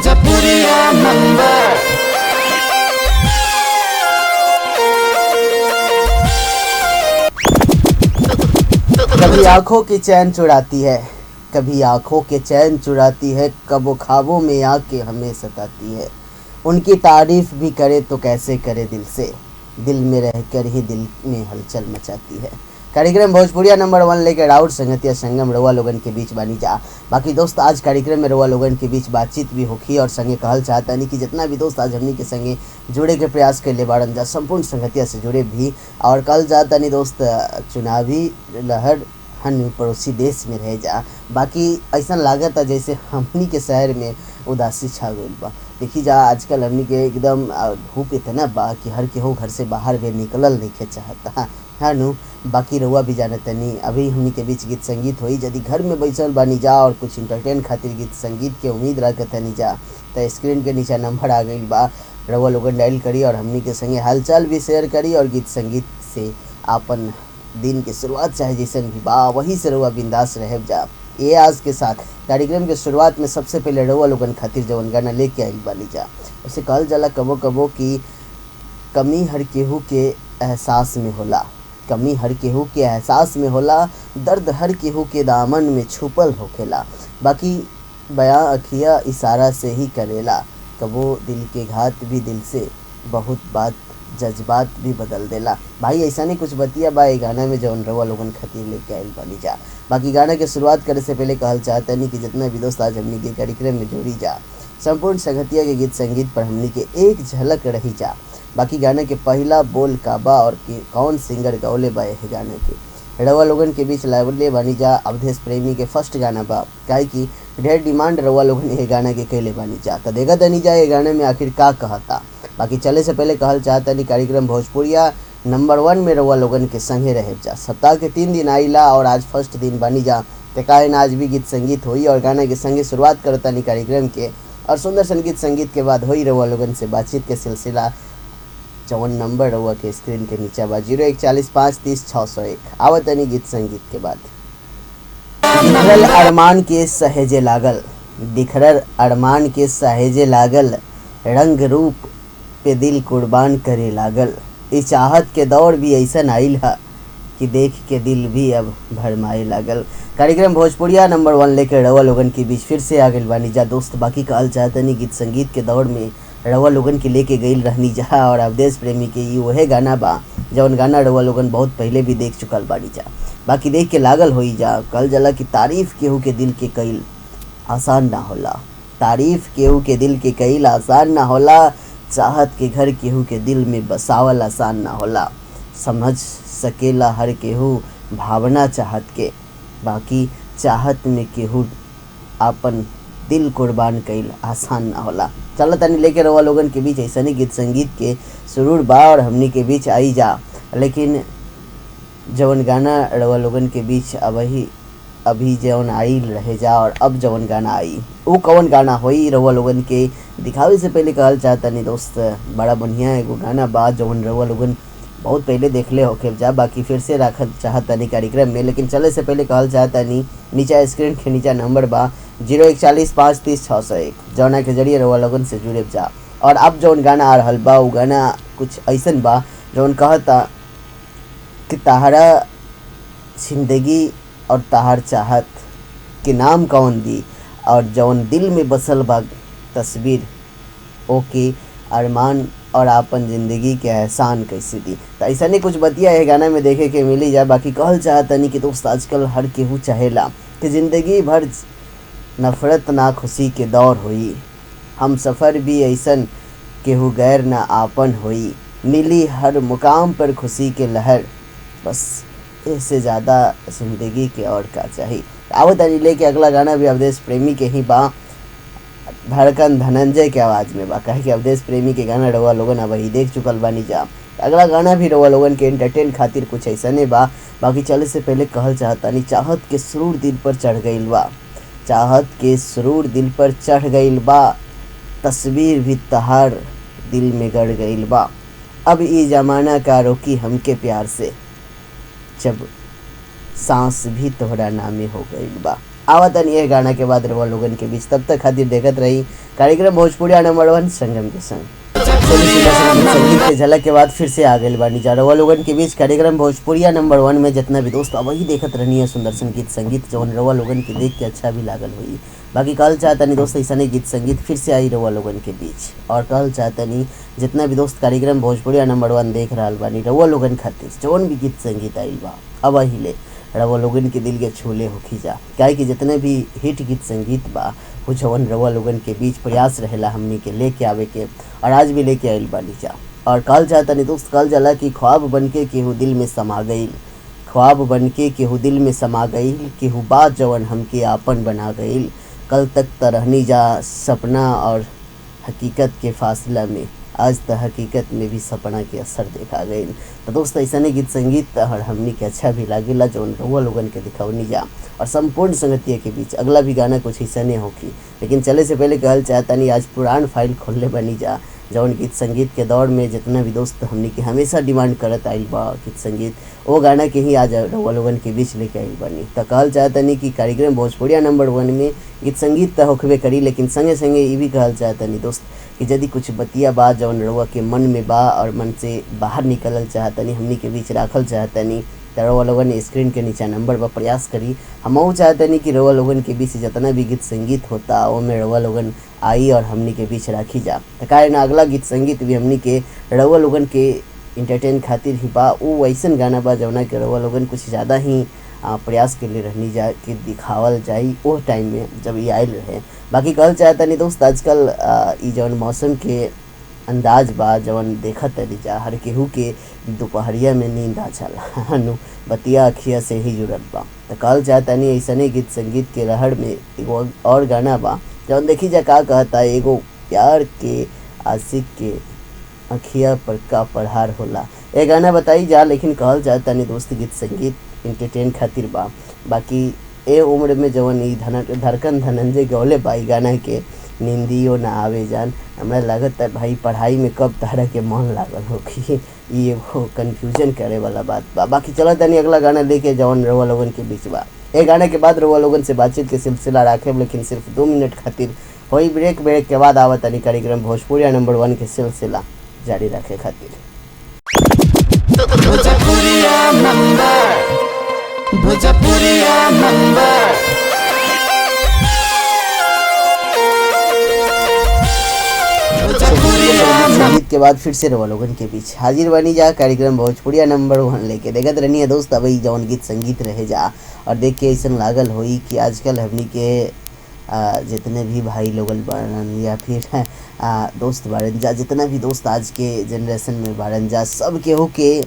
भोजपुरिया नंबर। कभी आंखों की चैन चुराती है, कभी आंखों के चैन चुराती है, कबो ख्वाबों में आके हमें सताती है। उनकी तारीफ भी करे तो कैसे करे दिल से, दिल में रहकर ही दिल में हलचल मचाती है। कार्यक्रम भोजपुरिया नंबर 1 लेकर राउर संगतिया संगम रउआ लोगन के बीच बानी जा। बाकी दोस्त आज कार्यक्रम में रउआ लोगन के बीच बातचीत भी होखी और संगे कहल चाहतानी कि जितना भी दोस्त आज हमनी के संगे जुड़े के प्रयास कैले बाड़न जा, संपूर्ण संगतिया से जुड़े भी। और कहल चाहतानी दोस्त चुनावी लहर हन पड़ोसी देश में रह जा, बाकी ऐसा लागत है जैसे हमनी के शहर में उदासी छा गइल बा। देखी जा आजकल हमनी के एकदम धूप इतना बा कि हर केहू घर से बाहर भी निकलल नहीं चाहता है नु। बाकी रउआ भी जानतनी अभी हमनी के बीच गीत संगीत होई, यदि घर में बैठल बानी जा और कुछ इंटरटेन खातिर गीत संगीत के उम्मीद रखतनी जा तो स्क्रीन के नीचे नंबर आ गइल बा, रउआ लोगन डायल करी और हमनी के संगे हालचाल भी शेयर करी और गीत संगीत से आपन दिन के शुरुआत चाहे जैसन भी बा वही से रउआ बिंदास रह जा। ये आज के साथ कार्यक्रम के शुरुआत में सबसे पहले रउआ लोगन खातिर जवन गाना लेके आइल बानी जा, उसे कहल जाला कबो कबो कि कमी हर केहू के एहसास में होला, कमी हर केहू के एहसास में होला, दर्द हर केहू के दामन में छुपल होखेला, बाकी बयां अखिया इशारा से ही करेला, कबो दिल के घात भी दिल से बहुत बात जज्बात भी बदल देला। भाई ऐसा नहीं कुछ बतिया बा ये गाना में जौन रउआ लोगन खातिर लेके आइल बानी जा। बाकी गाना के शुरुआत करे से पहले कहल चाहतनी कि जितना भी दोस्त आज हमनी के कार्यक्रम में जुड़ी जा, संपूर्ण संगतिया के गीत संगीत पर हमनी के एक झलक रही जा। बाकी गाने के पहला बोल का बा और के कौन सिंगर गौले बा यह गाने के रउआ लोगन के बीच लावले बानी जा। अवधेश प्रेमी के फर्स्ट गाना बा, काहे कि ढेर डिमांड रउआ लोगन ये गाना के कैले बानी जा। तो देखा तनी जा ये गाने में आखिर का कहता। बाकी चले से पहले कहल चाहतनी कार्यक्रम भोजपुरिया नंबर 1 में रउआ लोगन के संगे रह जा। सप्ताह के 3 दिन आइला और आज फर्स्ट दिन बानी जा, तो काहे ना आज भी गीत संगीत होई और गाना के संगे शुरुआत करतानी कार्यक्रम के। और सुंदर संगीत संगीत के बाद होई रउआ लोगन से बातचीत के सिलसिला। 54 नंबर रउआ के स्क्रीन के नीचे बा 01 40 5 30 601। आवतनी गीत संगीत के बाद। बिखरल अरमान के सहेजे लागल, बिखरल अरमान के सहेजे लागल, रंग रूप पे दिल कुर्बान करे लागल। इस चाहत के दौर भी ऐसा आइल है कि देख के दिल भी अब भरमाए लागल। कार्यक्रम भोजपुरिया नंबर 1 लेकर रउआ लोगन के बीच फिर से आ गइल बानी जा दोस्त। बाकी कहल चाहतनी गीत संगीत के दौर में रउआ लोगन के लेके गइल रहनी जा और अवधेश प्रेमी के ई वहे गाना बा जौन गाना रउआ लोगन बहुत पहले भी देख चुकल बानी जा। बाकी देख के लागल होई जा। कहल जाला कि तारीफ़ केहू के दिल के कईल आसान ना होला, तारीफ़ केहू के दिल के कईल आसान ना होला, चाहत के घर केहू के दिल में बसावल आसान ना होला। समझ सकेला हर केहू भावना चाहत के, बाकी चाहत में केहू आपन दिल कुर्बान कईल आसान ना होला। चलो तनी लेके रउआ लोगन के बीच ऐसा नहीं गीत संगीत के सुरूर बा और हमनी के बीच आई जा। लेकिन जवन गाना रउआ लोगन के बीच अबही अभी जवन आई रहे जा और अब जवन गाना आई वो कौन गाना होई रउआ लोगन के दिखावे से पहले कहल चाहतनी दोस्त बड़ा बढ़िया एगो गाना बा जवन रउआ लोगन बहुत पहले देखले होखे जा, बाकी फिर से रखल चाहतनी कार्यक्रम में। लेकिन चले से पहले कहल चाहतनी नीचा स्क्रीन के नीचा नंबर बा 01 40 5 30 601 जौना के जरिए रउआ लोगन से जुड़े जा। और अब जौन गाना आ रहल बा वो गाना कुछ ऐसन बा जौन कहता कि तहरा जिंदगी और तहार चाहत के नाम कौन दी, और जौन दिल में बसल बा तस्वीर ओके अरमान और आपन ज़िंदगी के एहसान कैसे दी। तो ऐसा नहीं कुछ बतिया है गाना में देखे के मिली जा। बाकी कहल चाहतनी कि दोस्त आजकल हर केहू चाहेला कि ज़िंदगी भर नफ़रत ना खुशी के दौर होई, हम सफ़र भी ऐसन केहू गैर ना आपन होई, मिली हर मुकाम पर खुशी के लहर, बस इससे ज़्यादा ज़िंदगी के और का चाहिए। आवत लेके अगला गाना भी अवधेश प्रेमी के ही बा, धड़कन धनंजय के आवाज़ में बा। काहे कि अवधेश प्रेमी के गाना रउआ लोगन अब ही देख चुकल बानी जा। अगला गाना भी रउआ लोगन के एंटरटेन खातिर कुछ ऐसा नहीं बा। बाकी चले से पहले कहल चाहतानी चाहत के सुरूर दिल पर चढ़ गइल बा, चाहत के सुरूर दिल पर चढ़ गइल बा, तस्वीर भी तहार दिल में गड़ गइल बा। अब ई ज़माना का रोकी हमके प्यार से, जब सांस भी तोहरा नामे हो गइल बा। आवतन ये गाना के बाद रउआ लोगन के बीच, तब तक खातिर देखत रही कार्यक्रम भोजपुरिया नंबर 1 संगम के संग। संगीत के झलक के बाद फिर से आ गए बानी जा रउआ लोगन के बीच कार्यक्रम भोजपुरिया नंबर 1 में। जितना भी दोस्त अब वही देखत रहनी है सुंदर संगीत संगीत जौन रउआ लोगन के देख के अच्छा भी लागल हुई। बाकी कल चाहतनी दोस्त ऐसा गीत संगीत फिर से आई रउआ लोगन के बीच। और कल चाहतनी जितना भी दोस्त कार्यक्रम भोजपुरिया नंबर 1 देख रहा बानी रउआ लोगन खातिर जौन भी गीत संगीत आइल बा अब अहिले रउआ लोगन के दिल के छोले होखी जा, काहे कि जितने भी हिट गीत संगीत बा वो जवन रउआ लोगन के बीच प्रयास रहेला हमनी के लेके आवे के, और आज भी लेके आइल बानी जा। और कल चाहतनी दोस्त कल जाला कि ख्वाब बनके केहू दिल में समा गईल, ख्वाब बनके केहू दिल में समा गईल, केहू बात जवन हमके आपन बना गईल। कल तक त रहनी जा सपना और हकीकत के फासला में, आज त हकीकत में भी सपना के असर देखा गईल। तो दोस्त ऐसा गीत संगीत और हमनी के अच्छा भी लागेला जौन रउआ लोगन के दिखौनी जा और संपूर्ण संगतिया के बीच। अगला भी गाना कुछ ऐसा नहीं होगी, लेकिन चले से पहले कहल चाहतानी आज पुरान फाइल खोलले बनी जा जौन गीत संगीत के दौर में जितना भी दोस्त हमनी के हमेशा डिमांड करत आइल बा गीत संगीत, वो गाना के ही आज रउआ लोगन के बीच लेके आइल बानी। तो कहल चाहतनी कि कार्यक्रम भोजपुरिया नंबर 1 में गीत संगीत तो होखबे करी, लेकिन संगे संगे ये भी कहल चाहतनी दोस्त कि यदि कुछ बतिया बा जौन रउआ के मन में बा और मन से बाहर निकलल चाहतनी, हमनी के बीच राखल चाहतनी, त रउआ लोगन स्क्रीन के नीचा नंबर पर प्रयास करी। हमहू चाहतनी कि रउआ लोगन के बीच जितना भी गीत संगीत होता वो में रउआ लोगन आई और हमनी के बीच राखी जा। तो काहे ना अगला गीत संगीत भी हमनी के रउआ लोगन के इंटरटेन खातिर ही बा, वो वैसन गाना बा जौना के रउआ लोगन कुछ ज़्यादा ही प्रयास के लिए रहनी जा के दिखावल जाई वो टाइम में जब ये आयल रहे। बाकी कहल चाहतनी दोस्त आजकल ई जौन मौसम के अंदाज बा जौन देखत तनी जा हर केहू के दोपहरिया में नींद आ जाला नु बतिया अखिया से ही जुड़ल बा। तो कहल चाहतनी ऐसने गीत संगीत के रहड़ में एगो और गाना बा जौन देखी जा का कहता एगो प्यार के आशिक के अखिया पर का प्रहार होला, ये गाना बताई जा। लेकिन कहल चाहतनी दोस्त गीत संगीत इंटरटेन खातिर बा। बाकी ए उम्र में जवन ई धड़कन धनंजय गौले बा ई गाना के नींदियो ना आवे जान, हमरा लागत है भाई पढ़ाई में कब तारा के मन लागल होखी, ई एगो कन्फ्यूजन करे वाला बात बा। बाकी चलो तनी अगला गाना लेके जवन रउआ लोगन के बीच बा। ए गाने के बाद रउआ लोगन से बातचीत के सिलसिला राखेब, लेकिन सिर्फ 2 मिनट खातिर होई ब्रेक। ब्रेक के बाद आवत तनी कार्यक्रम भोजपुरिया नंबर 1 के सिलसिला जारी रखे खातिर। भोजपुरिया नंबर, भोजपुरिया नंबर। संगीत के बाद फिर से रउआ लोगन के बीच हाजिर बनी जा कार्यक्रम भोजपुरिया नंबर 1 लेके। देखत रहनी है दोस्त अब जौन गीत संगीत रहे जा और देख के ऐसा लागल होई कि आजकल हमनी के जितने भी भाई लोगन बारन या फिर दोस्त बारन जा, जितना भी दोस्त आज के जनरेशन में बारन जा, सब केहू के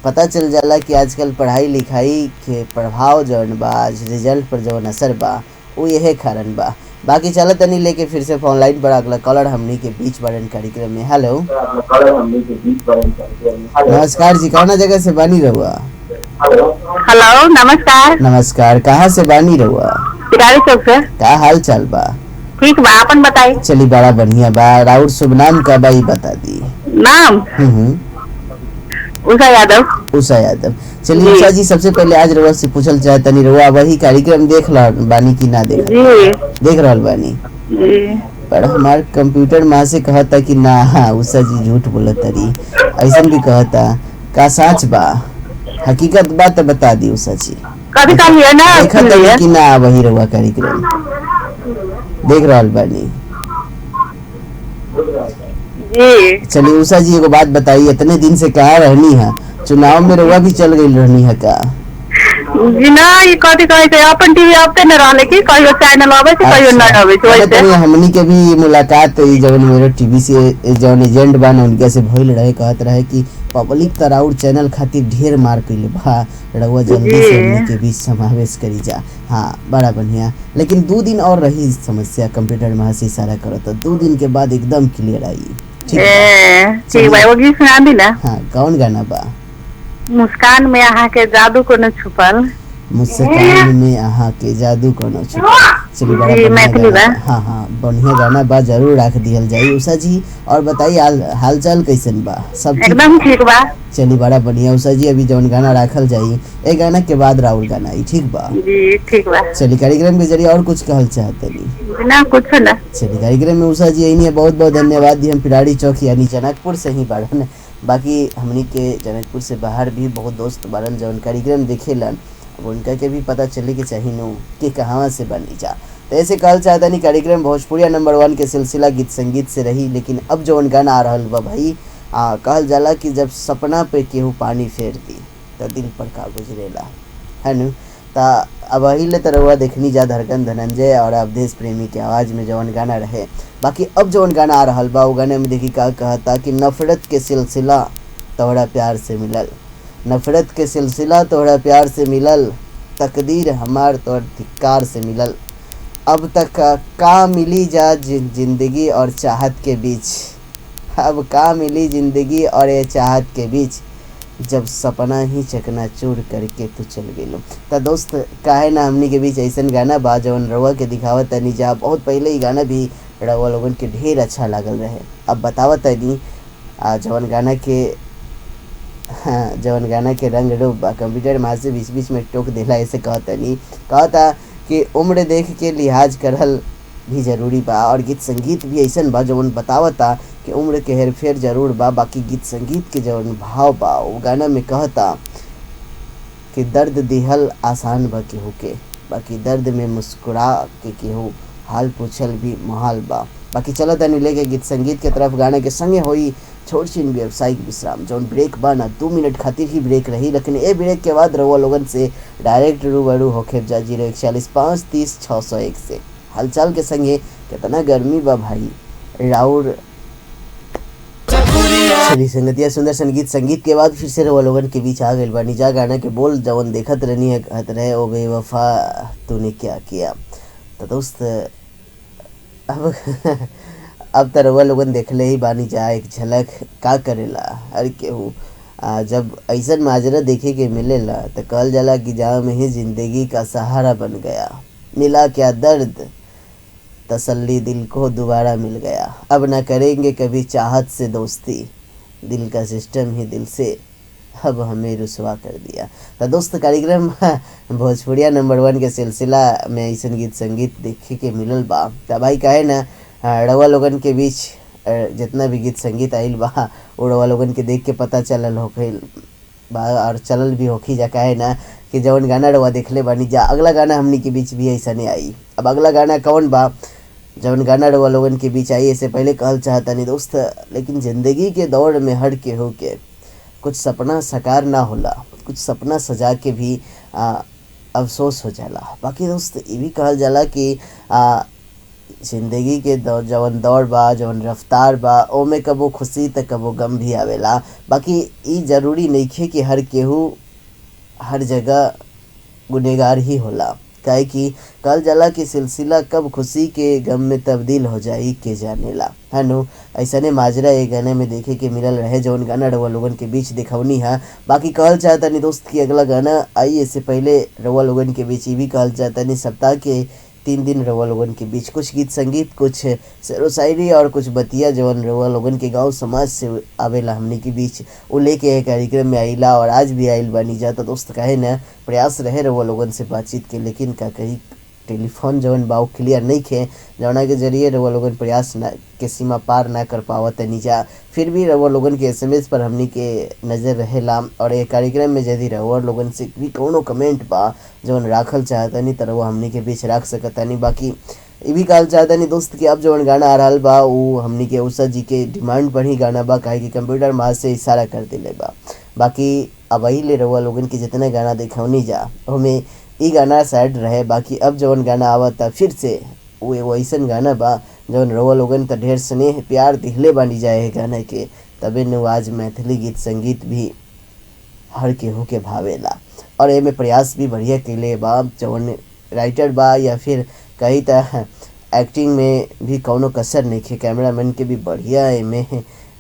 पता चल जाला कि आजकल पढ़ाई लिखाई के प्रभाव जौन बा, आज रिजल्ट पर जौन असर बा वो यह कारण बा। बाकी चलो तनी लेके फिर से फोन लाइन पर अगला कॉलर हमनी के बीच बारन कार्यक्रम में। हेलो नमस्कार जी, कौन जगह से बानी रहुआ? हेलो नमस्कार। नमस्कार, कहाँ से बानी रहुआ? तिरारी चौक से। का हाल चाल बा? ठीक बा, अपन बताई। चली बड़ा बढ़िया बा। राउर शुभ नाम का बा ई बता दी। नाम उषा यादव। उषा यादव। चलिए उषा जी, सबसे पहले आज रउआ से पूछल चाहे तनी रउआ वही कार्यक्रम देख रहल बानी कि ना देख? जी देख रहल बानी जी। पर हमार कंप्यूटर माँ से कहता कि ना हाँ उषा जी झूठ बोलत तरी, ऐसा भी कहता। का सच बा हकीकत बा तो बता दी उषा जी। कभी कभी ना देखत तनी कि ना वही रउआ कार्यक्रम देख रहल बानी? जी। चलिए उषा जी एगो बात बताइए, इतने दिन से कहाँ रहनी है? चुनाव में रउआ भी चल गई रहनी है का? जी ना, ये कथी कहै छै अपन टीवी आबते न रहले कि कहियो चैनल आबै छै कहियो न आबै छै। अरे वैसे तनी हमनी के भी मुलाकात ई जवन मेरे टीवी से जवन एजेंट बा उनके से भइल रहे, कहत रहे कि पब्लिक तराउर चैनल खातिर ढेर मार कइले बा, रउआ जल्दी से हमनी के बीच समावेश करी जा। हाँ बड़ा बढ़िया, लेकिन 2 दिन और रही समस्या, कंप्यूटर में से इशारा करत, 2 दिन के बाद एकदम क्लियर आई। ठीक बा? ठीक बा, एगो गीत सुना दी ना। हाँ कौन गाना बा? मुस्कान में अहाँ के जादू कोनो छुपल। मुस्कान में अहाँ के जादू कोनो छुपल। चलिए बड़ा जी, बढ़िया मैथिली गाना बा। हाँ हाँ, बढ़िया गाना बा, जरूर रख दिहल जाई। उषा जी और बताइए हालचाल कैसन बा? सब ठीक? एकदम ठीक बा। चलिए बड़ा बढ़िया। उषा जी अभी जौन गाना राखल जाई ए गाना के बाद राहुल गाना आई, ठीक बा? जी ठीक बा। चलिए कार्यक्रम के जरिए और कुछ कहल चाहते नहीं? ना कुछ ना। चलिए कार्यक्रम में उषा जी यही है, बहुत बहुत धन्यवाद दी। हम पिराड़ी चौक यानी जनकपुर से ही बाड़न, बाकी हमनी के जनकपुर से बाहर भी बहुत दोस्त बाड़न जौन कार्यक्रम देखेलन, अब उनका के भी पता चले के चाही नु कि कहाँ से बनी जा। तो ऐसे कहल चाहता नहीं कार्यक्रम भोजपुरिया नंबर 1 के सिलसिला गीत संगीत से रही, लेकिन अब जौन गाना आ रहल बा भाई, कहल जाला कि जब सपना पे केहू पानी फेर दी तो दिल पर का गुजरेला, है नु? ता अब ले तो रउआ देखनी जा धड़कन धनंजय और अवधेश प्रेमी के आवाज़ में जौन गाना रहे। बाकी अब जौन गाना आ रहल बा उ गाने में देखी का कहता कि नफ़रत के सिलसिला तोहरा प्यार से मिलल, नफ़रत के सिलसिला तोहरा प्यार से मिलल, तकदीर हमार तोहर धिक्कार से मिलल, अब तक का मिली जा जिंदगी और चाहत के बीच, अब का मिली जिंदगी और ये चाहत के बीच, जब सपना ही चकनाचूर करके तू चल गेलो। त दोस्त काहे ना हमनी के बीच ऐसन गाना बा जौन रउआ के दिखावत तनी जा, बहुत पहले ही गाना भी रउआ लोगन के ढेर अच्छा लागल रहे। अब बतावत तनी जौन गाना के, हाँ, जौन गाना के रंग रूप बा कंप्यूटर माँ से बीच बीच में टोक देला, ऐसे कहतनी कहता कि उम्र देख के लिहाज करल भी जरूरी बा, और गीत संगीत भी ऐसन बा जौन बतावता कि उम्र के हेरफेर जरूर बा, बाकी गीत संगीत के जौन भाव बा वो गाना में कहता कि दर्द दिहल आसान बा केहू के, बाकी दर्द में मुस्कुरा के केहू हाल पूछल भी मुहाल बा। बाकी चलो तनी लेके गीत संगीत के तरफ, गाने के संगे होई छोट छिन व्यावसायिक विश्राम, जौन ब्रेक बा ना 2 मिनट खातिर ही ब्रेक रही, लेकिन ए ब्रेक के बाद रउआ लोगन से डायरेक्ट रूबरू होखे जा 041 5 30 601 से। हालचाल के संगे कितना गर्मी बा भाई राउर। चलिए संगतिया सुंदर संगीत संगीत के बाद फिर से रउआ लोगन के बीच आ गइल बानी जा। गाना के बोल जवन देखत रहनी है कहत रहे ओ बेवफा तूने क्या किया। तो दोस्त अब त रउआ लोगन देखले ही बानी जा एक झलक का करेला हर केहू। जब ऐसन माजरा देखे के मिलेला तो कहल जाला कि जाम ही जिंदगी का सहारा बन गया, मिला क्या दर्द तसल्ली दिल को दोबारा मिल गया, अब ना करेंगे कभी चाहत से दोस्ती, दिल का सिस्टम ही दिल से अब हमें रुसवा कर दिया। तो दोस्त कार्यक्रम भोजपुरिया नंबर 1 के सिलसिला में ऐसा गीत संगीत देखे के मिलल बा। तो भाई कहे ना रउआ लोगन के बीच जितना भी गीत संगीत आइल बा वो रउआ लोगन के देख के पता चलल होखे बा और चलल भी होखी जा, काहे ना कि जौन गाना रउआ देखले बानी जा अगला गाना हमनी के बीच भी ऐसा नहीं आई। अब अगला गाना कौन बा जौन गाना रउआ लोगन के बीच आई, इससे पहले कहल चाहता नहीं दोस्त, लेकिन ज़िंदगी के दौड़ में हर केहू के कुछ सपना साकार ना होला, कुछ सपना सजा के भी अफसोस हो जाला। बाकी दोस्त ये भी कहल जाला कि ज़िंदगी के दौड़ जवन दौड़ बा जवन रफ्तार बा ओमे कबो खुशी त कबो गम भी आवेला। बाकी ई ज़रूरी नइखे कि हर केहू हर जगह गुनहगार ही होला, काहे कि कहल जाला कि सिलसिला कब खुशी के गम में तब्दील हो जाई के जानेला, है नु। ऐसने माजरा ए गाने में देखे के मिलल रहे जौन गाना रउआ लोगन के बीच दिखौनी है। बाकी कहल चाहता नहीं दोस्त कि अगला गाना आई इससे पहले रउआ लोगन के बीच ये भी कहल चाहता नहीं सप्ताह के 3 दिन रउआ लोगन के बीच कुछ गीत संगीत, कुछ शेरो शायरी और कुछ बतिया जवन रउआ लोगन के गांव समाज से आवेला हमनी के बीच वो लेके कार्यक्रम में आइला और आज भी आइल बानी जा। तो दोस्त कहे ना प्रयास रहे रउआ लोगन से बातचीत के, लेकिन का कही टेलीफोन जवन बा क्लियर नहीं खे जौना के जरिए रउआ लोगन प्रयास ना के सीमा पार ना कर पावत जा। फिर भी रउआ लोगन के SMS पर हमनी के नज़र रहेला और ये कार्यक्रम में यदि रउआ लोगन से भी कौनो कमेंट बा जौन राखल चाहतनी त रउआ हमनी के बीच राख सकतनी। बाकी ये भी कहल चाहतनी दोस्त कि अब जौन गाना आ रहल बा वो हमनी के उषा जी के डिमांड पर ही गाना बा, काहे कि कंप्यूटर माँ से इशारा कर दिले बा। बाकी अब ले रउआ लोगन के जितने गाना देखौनी जा ओमे ई गाना सैड रहे। बाकी अब जौन गाना आवता फिर से वो एगो ऐसन गाना बा जौन रउआ लोगन त ढेर स्नेह प्यार दिहले बानी जाए है गाना के, तबे न आज मैथिली गीत संगीत भी हर केहू के भावेला। और एमे प्रयास भी बढ़िया कैले बा जौन राइटर बा या फिर कही त एक्टिंग में भी कौनो कसर नहीं खे, कैमरामैन के भी बढ़िया एमे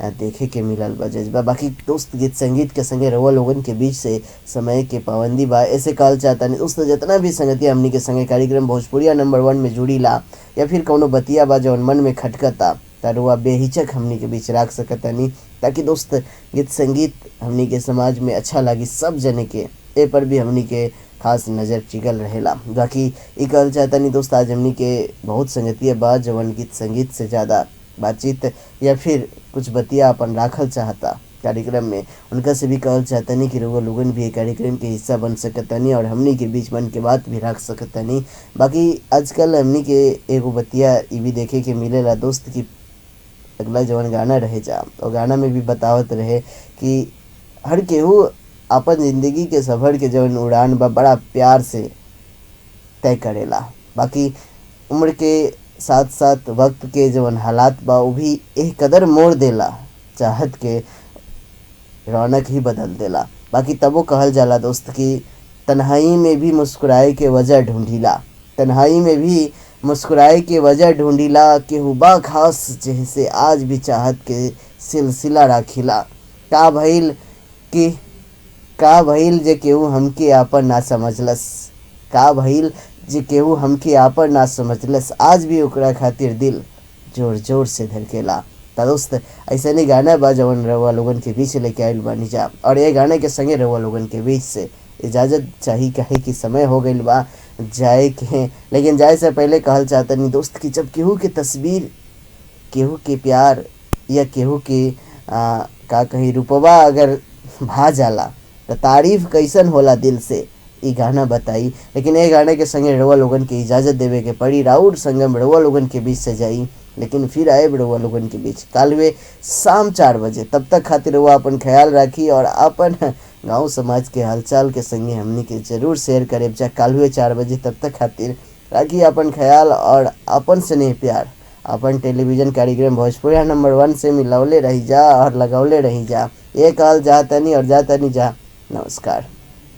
देखे के मिलल बा जज्बा। बाकी दोस्त गीत संगीत के संगे रउआ लोगन के बीच से समय के पाबंदी बा, ऐसे कहल चाहतानी दोस्त जितना भी संगतिया हमनी के संगे कार्यक्रम भोजपुरिया नंबर 1 में जुड़ीला या फिर कौनो बतिया बा जौन मन में खटकता त रउआ बेहिचक हमनी के बीच राख सकतानी, ताकि दोस्त गीत संगीत हमनी के समाज में अच्छा लागी सब जने के, ए पर भी हमनी के खास नज़र टिकल रहेला। बाकी ई कहल चाहतानी दोस्त आज हमनी के बहुत संगतिया बा जवन गीत संगीत से ज़्यादा बातचीत या फिर कुछ बतिया अपन राखल चाहता कार्यक्रम में, उनका से भी कहल चाहतानी कि रउआ लोगन भी ए कार्यक्रम के हिस्सा बन सकतानी और हमनी के बीच मन के बात भी रख सकतानी। बाकी आजकल हमनी के एगो बतिया ई भी देखे के मिलेला दोस्त कि अगला जवन गाना रहे जा और गाना में भी बतावत रहे कि हर केहू अपन ज़िंदगी के सफ़र के जवन उड़ान बा बड़ा प्यार से तय करेला। बाकी उम्र के साथ साथ वक्त के जवन हालात बा उ भी एह कदर मोड़ देला, चाहत के रौनक ही बदल देला। बाकी तबो कहल जाला दोस्त कि तन्हाई में भी मुस्कुराए के वजह ढूंढीला, तन्हाई में भी मुस्कुराए के वजह ढूंढीला, केहू बा खास जैसे आज भी चाहत के सिलसिला राखिला। का भइल कि का भइल जे केहू हमके आपन ना समझलस, का भइल जे केहू हमके आपन ना समझलस, आज भी ओकरा खातिर दिल जोर जोर से धड़केला। त दोस्त ऐसे नहीं गाना बा जवन रउआ लोगन के बीच लेके आइल बानी जा और ये गाने के संगे रउआ लोगन के बीच से इजाज़त चाही, काहे कि समय हो गइल बा जाए के। लेकिन जाए से पहले कहल चाहतनी दोस्त कि जब केहू के तस्वीर, केहू के प्यार या केहू के का कही रूपवा अगर भा जाला त तारीफ कैसन होला दिल से, ई गाना बताई। लेकिन ये गाने के संगे रउआ लोगन के इजाज़त देवे के पड़ी, राउर संगम रउआ लोगन के बीच से जाई, लेकिन फिर आए रउआ लोगन के बीच काल हुए शाम 4 बजे। तब तक खातिर रउआ अपन ख्याल राखी और अपन गांव समाज के हालचाल के संगे हमनी के जरूर शेयर करेब जा काल हुए 4 बजे। तब तक खातिर राखी अपन ख्याल और अपन स्नेह प्यार अपन टेलीविज़न कार्यक्रम भोजपुरिया नंबर 1 से मिलौले रही जा और लगौले रही जा। ये कहल जातनी और जातनी जा। नमस्कार।